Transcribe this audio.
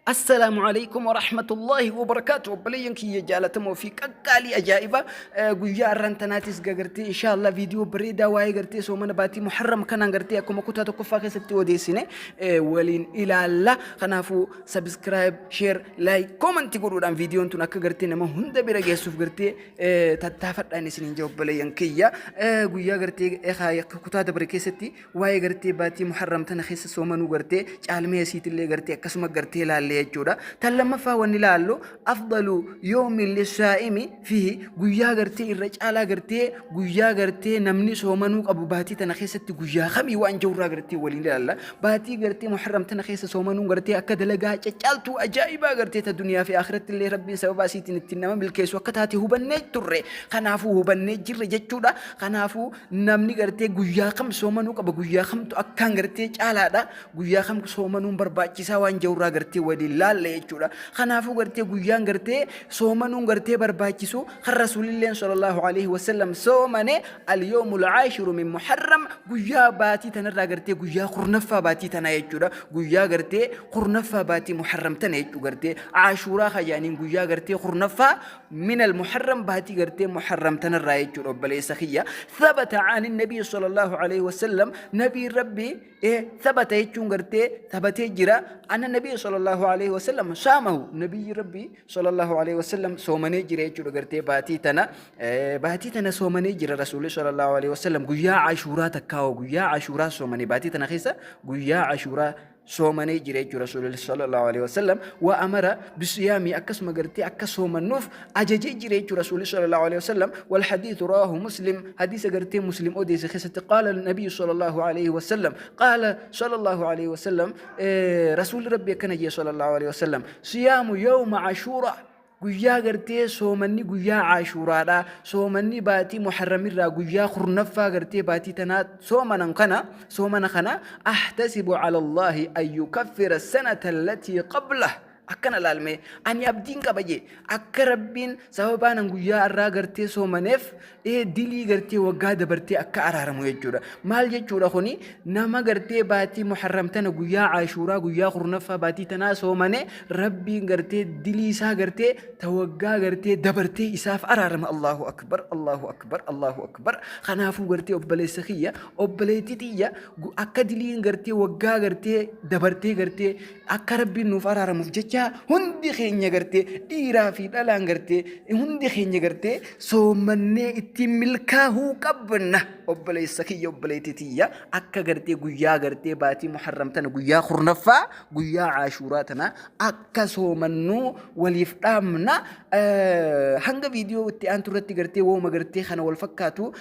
Assalaamu alaikum warahmatullahi wabarakaatu. Obboleeyyan kiyya jaalatamoo fi qaqqaalii ajaa'iba, guyyaa arraan tanaatis gartee inshallah viidiyoo bareedaa waa'ee gartee soomana baatii Muharram kanaan gartee akkuma kutaa tokkoffaa keessatti odeessine waliin ilaalla. Kanaafuu subscribe, share, like, comment godhuudhaan viidiyoon tun akka gartee nama hunda bira geessuuf gartee tattaafadhaan isiniin jaa obboleeyyan kiyya. Guyyaa gartee kutaa dabre keessatti waa'ee gartee baatii Muharram tana keessa soomanuu gartee caalmee isiitillee gartee akkasuma gartee ilaalle jechuudha. Tan lammaffaa wanni ilaallu afdalu yoomi lissaa'imi fi guyyaa gartee irra caalaa gartee guyyaa gartee namni soomanuu qabu baatii tana keessatti guyyaa kamii waan jirurraa gartee waliin ilaalla. Baatii gartee Muharram tana keessa soomanuun gartee akka dalagaa caccaaltuu ajaa'ibaa gartee ta duniyaa fi akhiratti illee Rabbiin sababa isiitiin ittiin nama milkeessu akka taate hubannee turre. Kanaafuu hubannee jirre jechuudha. Kanaafuu namni gartee guyyaa kam soomanuu qaba, guyyaa kamtu akkaan gartee caalaadha, guyyaa kam soomanuun barbaachisaa waan jirurraa gartee waliin laalle jechuudha. Kanaafuu gartee guyyaan gartee soomanuun gartee barbaachisu kan Rasuulilleen sallallahu alaihi wasallam soomane al-yawmul caashiru min Muharram, guyyaa baatii tanarraa gartee guyyaa 10ffaa baatii tanaa jechuudha. Guyyaa gartee 10ffaa baatii Muharram tana jechuu, gartee Ashuuraa kajaaniin guyyaa gartee 10ffaa min al-Muharram, baatii gartee Muharram tanarraa jechuudha obboleessa kiyya. Thabata an nabii sallallahu alaihi wasallam, nabii Rabbi thabata jechuun gartee thabatee jira, anna nabii sallallahu alaihi wasallam saamahu, nabiyyi Rabbi sallallahu alaihi wasallam soomanee jira jechuudha. Gartee baatii tana soomanee jira Rasuulli sallallahu alaihi wasallam guyyaa Ashuuraa takkaa'oo guyyaa Ashuuraa soomanee, baatii tana keessa guyyaa Ashuuraa soomanee jira jechuudha Rasuulli sallallahu alaihi wasallam. Wa amara bisiyaamii, akkasuma gartee akka soomannuuf ajajee jira jechuudha Rasuulli sallallahu alaihi wasallam. Wal hadiithu rawaahu Muslim, hadiisa gartee Muslim odeesse keessatti qaala nabiyyu sallallahu alaihi wasallam, qaala sallallahu alaihi wasallam, Rasuulli Rabbi akkana jee sallallahu alaihi wasallam: siyaamu yawma Ashuuraa, guyyaa gartee soomanni guyyaa Ashuuraadha, soomanni baatii Muharramirraa guyyaa 10ffaa gartee baatii tanaa soomanan kana, soomana kana, ahtasibu ala Allahi an yukaffira sanata allatii qablah. Akkana laalme, ani abdiin qaba jee akka Rabbiin sababaanan guyyaa irraa gartee soomaneef dilii gartee waggaa dabartee akka araaramu jechuudha. Maal jechuudha kuni? Nama gartee baatii Muharram tana guyyaa Ashuuraa guyyaa 10ffaa baatii tanaa soomane, Rabbiin gartee dilii isaa gartee ta waggaa gartee dabartee isaaf araarama. Allahu akbar, Allahu akbar, Allahu akbar! Kanaafuu gartee obboleessa kiyya, obboleettii tiyya, akka diliin gartee waggaa gartee dabartee gartee akka Rabbiin nuuf araaramuuf jecha hundi keenya gartee dhiiraa fi dhalaan gartee hundi keenya gartee soomannee ittiin milkaa'uu qabna. Obboleessa kiyya, obboleettii tiyya, akka gartee guyyaa gartee baatii Muharram tana guyyaa 10ffaa guyyaa Ashuuraa tana akka soomannuu waliif dhaamna. Hanga viidiyoo itti aantu irratti gartee wooma gartee kana wal fakkaatu.